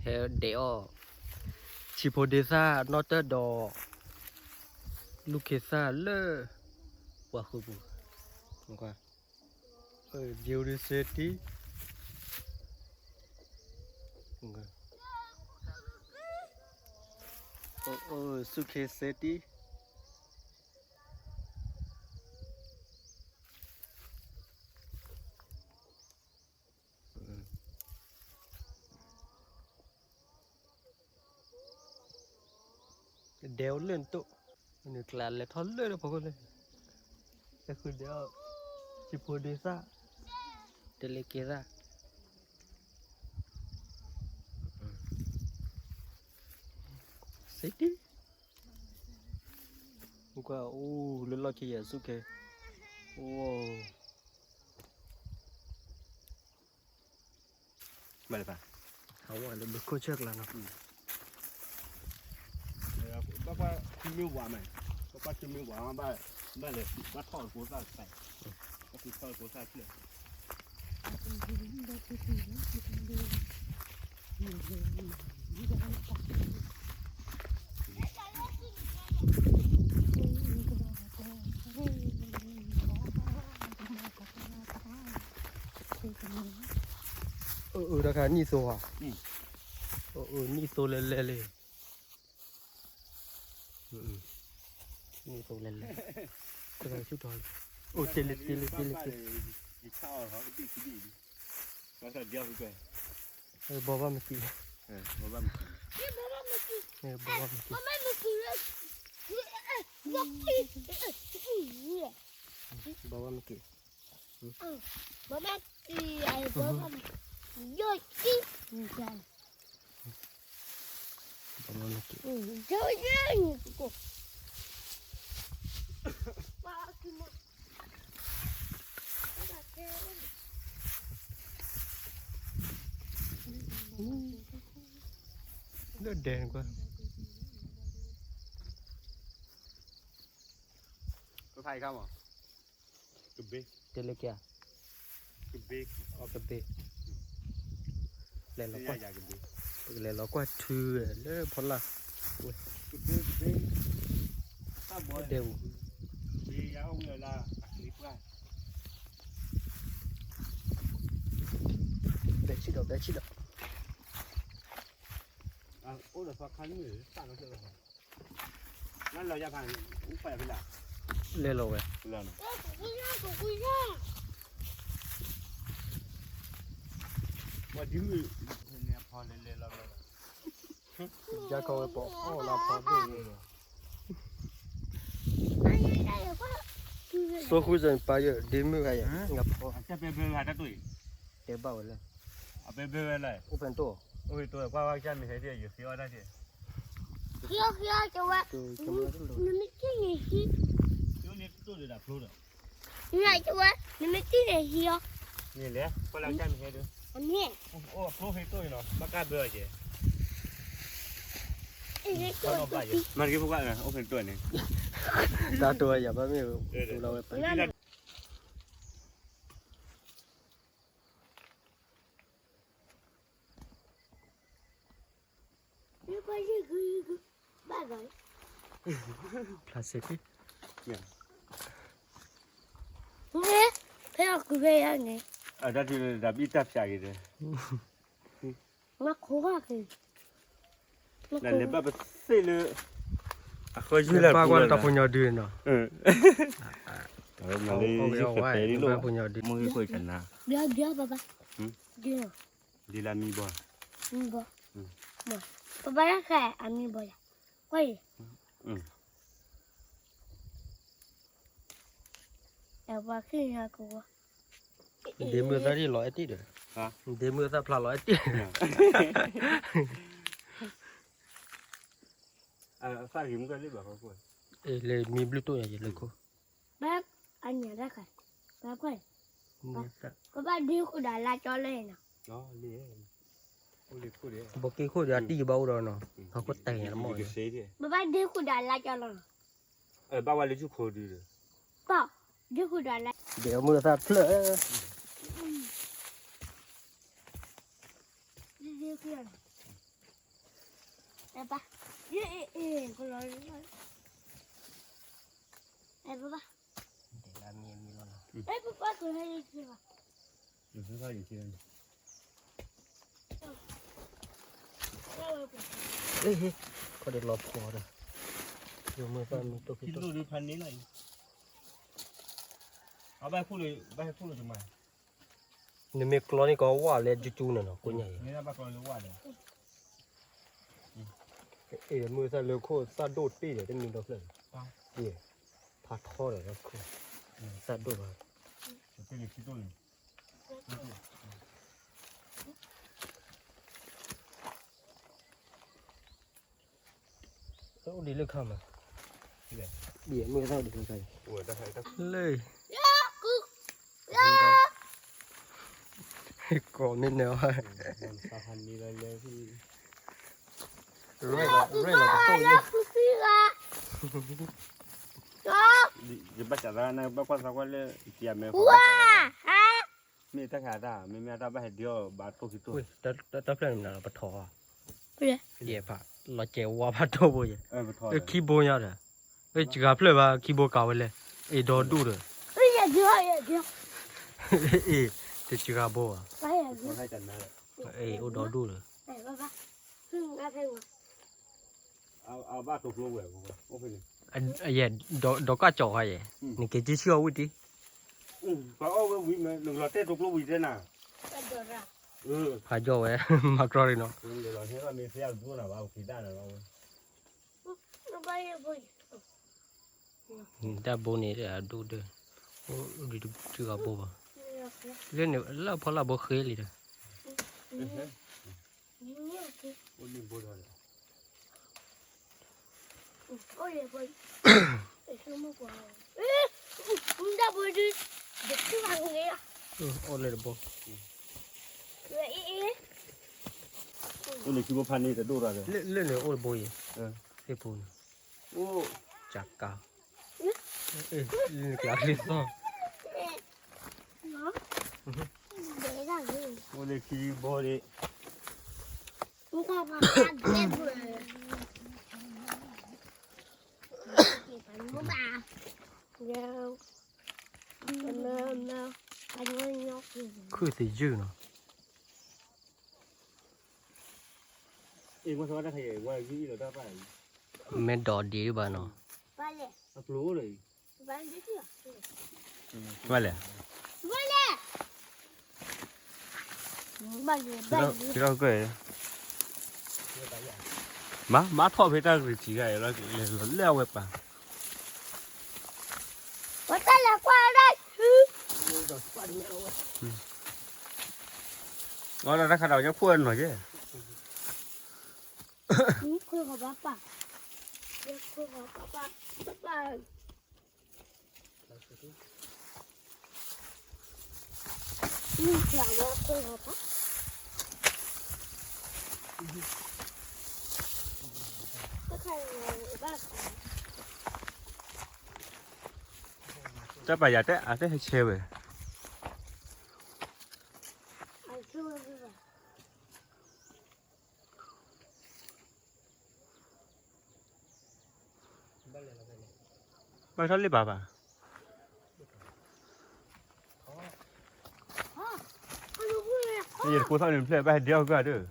ဒဲးအီၣ် ဆံးဖိဒ့သၣ်နီၣ်တၢၢ်ဒီး လူၢ်ခ့သၣ်လၢ ပှၤဃုာ်ပူၤ beauty city ဆူၣ်ခ့ city ဒဲးအိၣ်လၢနတိၢ် နကျါလဲၤထီၣ်လၢဖီခိၣ်လၢ လဲၤဃုဒဲးအီၣ် ဆံးဖိဒ့သၣ် တလဲၤက့ၤသၣ် safety ကွၢ်အိၣ်လၢလီၢ်ခံယဲၢ်ဆူၣ်ခ့ အိၣ် ဘၣ်လၢၤဘၣ် အဝဲလၢဘုခိၣ်ဆၢကျါနီၤ ဘၣ်ကွၢ်ထူမ့ၢ်ဝၤမး ဘၣ်ကွၢ်ထူမ့ၢ်ဝၤမး ဘၣ် ဘၣ်လဲၤ ဘၣ်ထီၣ်ကိသၣ်တခါ ဘၣ်ထီၣ်ကိသၣ်ဖျၢၣ် အၢ တၢ်ခါနံၣ်သိဧါ အၢ နံၣ်သိလဲၤလဲၤလံ နံၣ်သိလဲၤလဲၤ တၢ်ခါဆူၣ်ထီၣ်လံ အိၣ်တ့ၢ်လံတ့ၢ်လံတ့ၢ်လံတ့ၢ်လံ ဘီဘၣ်မက့ၤ ဘီဘၣ်မက့ၤ ဘီဘၣ်မက့ၤ ဘီဘၣ်မက့ၤ ဘီဘၣ်မက့ၤ လၢဒဲကွၢ် ကဖးအံၤခါမး ကဘ့ တဲလၢက့ၤ ကဘ့ အီၤကဘ့ လဲၤလီၤကွၢ် ပကလဲၤလီၤကွၢ်ထူလၢဖီလာ် ကဘ့ ကဘ့ ဒဲပူၤ ဘဲဆံဒီး ဘဲဆံဒီး အိၣ်ဒီးဖီခါနုာ် စၢ်လီၤ လဲၤလီၤဝဲ ယါခီဝဲပအီၣ်လၢဖီဘ့ၣ်န့ၣ် သိဃုစၢ်ပၢ်ယဲၢ် ဒ့မုၣ်ဂၤယဲၢ် ငါဖီ တဲဘၣ်ဝဲလၢ အိၣ်ဖဲနတိၢ် အိၣ်ဖဲတိၢ် ကွၢ်ဝဲကစၢ်မ့ၢ်ဟဲဒ်ယဃ့အီၣ်တၢ်က့ၤ ဃ့အီၣ်ဃ့အီၣ်ကဝဲ နမ့ၢ်က့ၤန့ၣ်ဟံး ကဝဲ နမ့ၢ်က့ၤန့ၣ်ဟံးအီၤ န့ၣ်လဲၣ် ကွၢ်လၢကစၢ်မ့ၢ်ဟဲဒ် အမ့ၢ် အိၣ်ဖျိဖဲတိၢ်န့ၣ်နီၤ ဘၣ်ကါဘၢအီၤကဲ မၤတက့ၤဖိခွါ အိၣ်ဖဲတိၢ်န့ၣ် တၢ်တိၢ်ယၤဘၣ်မ့ၢ် တူၢ်လီၤဝဲပ ဖျါစ့ၢ်ကီး ဖဲအီၣ်ကူဖဲယါန့ၣ် အတၢ်ထံၣ်တၢ်ဘံၣ်တၢ်ဖျါက့ၤဒီး ငါခိၣ်ဃၣ်က့ၤ လဲၤဘၣ်ပသ့ၣ်လၢ အဃီယုၢ်လၢပှၤကွၢ်လၢတၢ်ဖိညီဒုနီၤ မၤလၢယုၢ်ဃဲၤဖဲဒ်လိၣ် မ့ၢ်ဃဲၤကနါ ဒ်လၢမံဘီ မံဘီ ပဘၣ်ရၣ်ဃဲအမံဘီယၤ ကွၢ်အံၤ အပှၤခံဂၤကဝီၤ ဒ့မုၢ်သၣ်လီၤအဲၣ်တံၢ်ဒီး ဒ့မုၢ်သၣ်ဖျါလီၤအဲၣ်တံၢ် အသၣ်ဂ့ၤမုၢ်ကလ့ၣ်ဘၣ် လၢမံဘျုးတိၢ်ညါယလၢခိၣ် ဘၣ်အညါတၢ်ခါ ဘၣ်ကွၢ် ပဘၣ်ဒ့ဃုာ်ဒီးလါကၠီလၢနီၤ ဘက့ခိၣ်ဒီးအတံၢ်ဘၣ်အိၣ်ဒီးနီၤ ဟီၣ်ခိၣ်တဲာ်ညါတမီၢ် ပဘၣ်ဒ့ဃုာ်ဒီးလါကၠီလီၤနီၤ ဘၣ်ဝဲလၢဆူခိၣ်ဒုဒီး ပဒ့ဃုာ်ဒီးလါ ဒ့မုၢ်သၣ်ဖျၢၣ် ဒ့ဃုာ် ပၢ်, ယ, ကလီၤ, ပၢ်, ပၢ်, ကလီၤ, ခီဒလီၤဖီဒီး, ယမ့ၢ်ပၢ်မ့ၢ်တိၢ်ဖံတိၢ်, နမ့ၢ်ကျီန့ၣ်ကဝၢ်လၢကၠူကၠူန့ၣ်နီၤ ကိးညါအံၤ, မ့ၢ်သၣ်လၢခိၣ်သၣ်ဒိၣ်တ့ၢ်ဒီး တမ့ၢ်ဒီဖျၢၣ်န့ၣ်, ဖးထီဒီးလၢခိၣ်, သၣ်ဒိၣ်ဘၣ်, အိၣ်ဒံးလၢခါမး, မ့ၢ်သၣ်ဒ်လၢခါ, လၢ, ကိးမ့ၢ်န့ၣ်, ရဲၣ်လီၤတတိၢ်လၢ, ယဘၣ်စးသးနဘၣ်ကွၢ်သးကွၢ်လၢ, မ့ၢ်တၢ်ခးတၢ် မ့မ့ၢ်တၢ်ဘၣ်ဟဲဒုးအီၣ်ဘၣ်တိၢ်ခံတိၢ်, တၢ်ဖျၢၣ်န့ၣ်မနုၤလီၤ ပထီၣ်, ယဲၢ်ဖး, လီၤစဲးဝါဖးဒိၣ်ဖိယဲၢ်, ခံဘိညါဒီး, ဝဲစှၤဖျၢၣ်ဘၣ် ခံဘိကးဝဲလဲၣ်, အ့ၣ်ဒီဒူၣ်ဒီး, အ့ၣ်, တစှၤဘိဘၣ်, အ့ၣ်အိၣ်ဒီဒူၣ်ဒီး ယဲၢ်, ဒီးကၢ်ကၠီၤဃါယဲၢ်, နက့ၤက့ၤဆံၣ်အီၣ်ဝံၣ်တံၢ်, ဖးကၠီၣ်ဝဲ, မၤကြီရံနီၤ, တၢ်ဘိန့ၣ်အဒိၣ်ဒီး, အိၣ်ဒံးတစှၤဘိဘၣ်, လၢန့ၣ်လၢဖီလာ်ဘိဃ့လံဒီး အိၣ်လၢတဘိ, အိၣ်လၢခံဘိဖးန့ၣ်တဒိၣ်ဒီး, လၢန့ၣ်အိၣ်တဘိအံၤ, သ့ၣ်ဖိန့ၣ်, ကၢ်ကၢ်, လၢန့ၣ်ကျးလံသီၣ် အိၣ်လၢခံဘိန့ၣ်, ခုၣ်သယုၢ်နီၤ, မ့ၢ်ဒိးဒံးဘၣ်နီၤ, ဘၣ်လဲၣ်, ကဲ, မၤ, မၤထီၣ်ဖဲတၢ်ဂ့ၤထံဂၤအံၤလီၤ, လဲၤလီၤလၢအဝဲပၢ်, အီၤတၢ်ခးတၢ်ကညီခိၣ်အနီၤကဲ ခွေးဂေါ်ပၢ်ပၢ်, ခွေးဂေါ်ပၢ်ပၢ်, ပၢ်ပၢ်, မုၢ်ကျၢ်ဝဲခွေးဂေါ်ပၢ်, တၢ်ပာ်ယၤတဲ အတဲဟဲဆဲဝဲ ဘၣ်ထီၣ်လံဘၣ်ဘၣ်, ယတကိးသၣ်န့ၣ်ဖျဲၣ်ဘၣ်ဟဲဒဲအီၣ်ကၢ်ဒီး,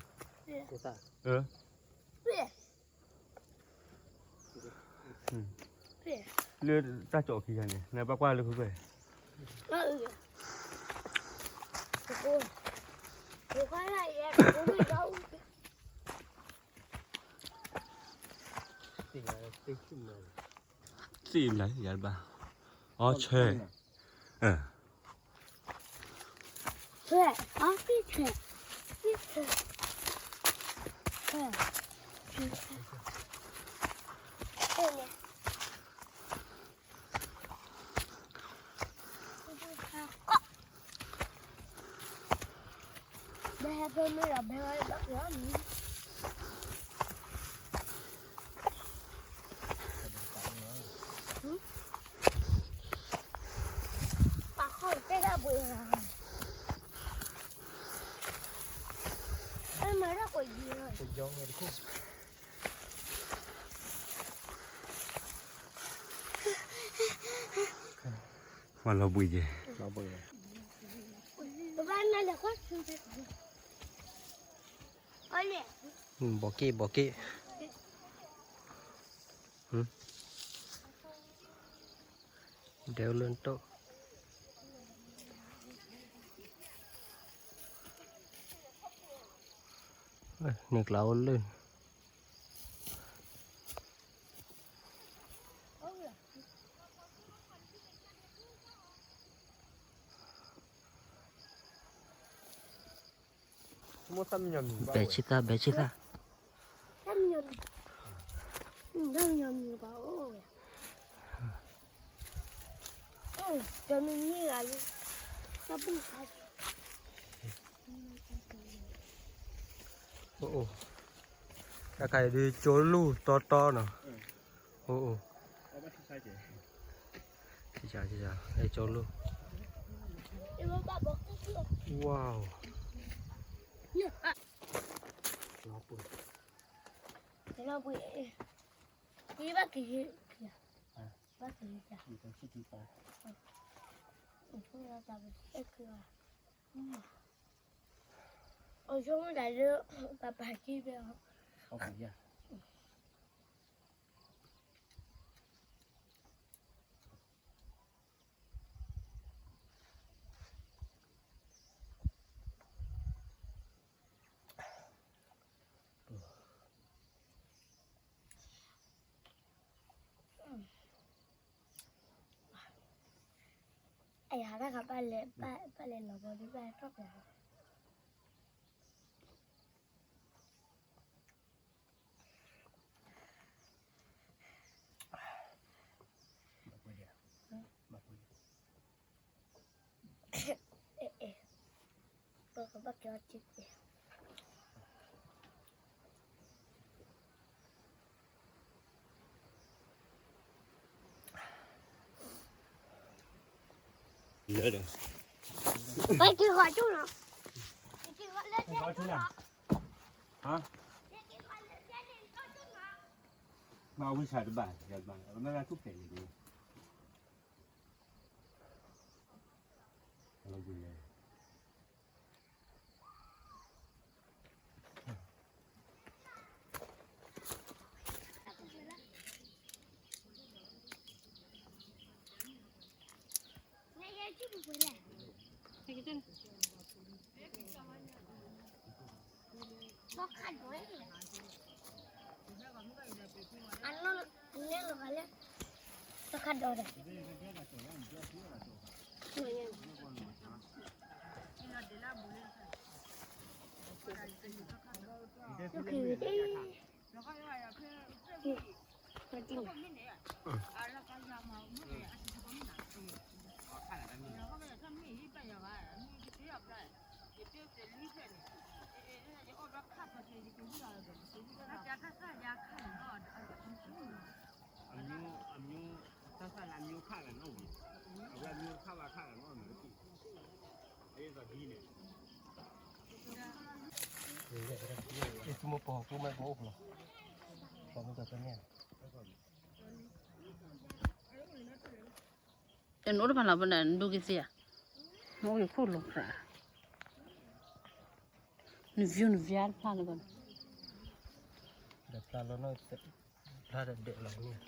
လၢတၢ်ကၠီၣ်ခံဂၤန့ၣ် နဘၣ်ကွၢ်လၢခုကွဲၢ်, သ့ၣ်မလၢယၤတဘၣ်, အီၣ်ဆဲ, ပာ်ခီၣ်တဲဒၣ်ဘှံး, အဲမၤဒၣ်ကွၢ်ယံၤလီၤ, လီၤဘှံးယဲၢ်, ဘီက့ၣ် ဘီက့ၣ်, ဒဲလၢတိၣ်, န့ၣ်ကျါအိၣ်လၢ ဘဲဆံသၣ် ဘဲဆံသၣ်, အိၣ်အိၣ်, တၢ်ခါအံၤဒုးကၠိလူၢ်တီတီနီၤ, အိၣ်အိၣ်, ကၠိလူၢ်, ဝါ, လီၤပှ့ၤ, ဘၣ်က့ၤ, ဘၣ်က့ၤ, အဆိကမိၣ်ဒၣ်လၢ ပပာ်က့ၤဖဲအီၤ, အယၤတၢ်ခါပၢ်လဲၤ ပၢ်လဲၤလီၤဘီဒုး ပၢ်ထီၣ်ပျး ဘၣ်က့ၤဃီၤကၠိၣ်နီၤ, ဘၣ်ဝံဆးတဘၣ်, ဘၣ်မ့ၢ်ထူၣ်ဖျဲးန့ၣ်, အမျိုး အမျိုး တၢ်သၣ်လၢအမျိုးခၣ်လၢနီၣ်ဝံၤ, အဝဲအမျိုးတၢ်သၣ်လၢအမျိုးခၣ်လၢနီၣ်ဝံၤ, အဒ်သိးဒ်န့ၣ်, ယဆိကမိၣ်ပှၤကူမ့ၢ်ပှၤအိၣ်ဖျိ, ပှၤမ့ၢ်တၢ်တန့ၢ် တနအိၣ်တဖၣ်လီၤပနၢ်ဒိက့ၤသ့ဧါ, မ့ၢ်အိၣ်ယခိၣ်လိၤဖျး, န view န view တဖျါလၢပနၢ်, ဒီးဖျါလီၤနီၣ်, ဖျါဒီးဒဲးလီၤန့ၣ်.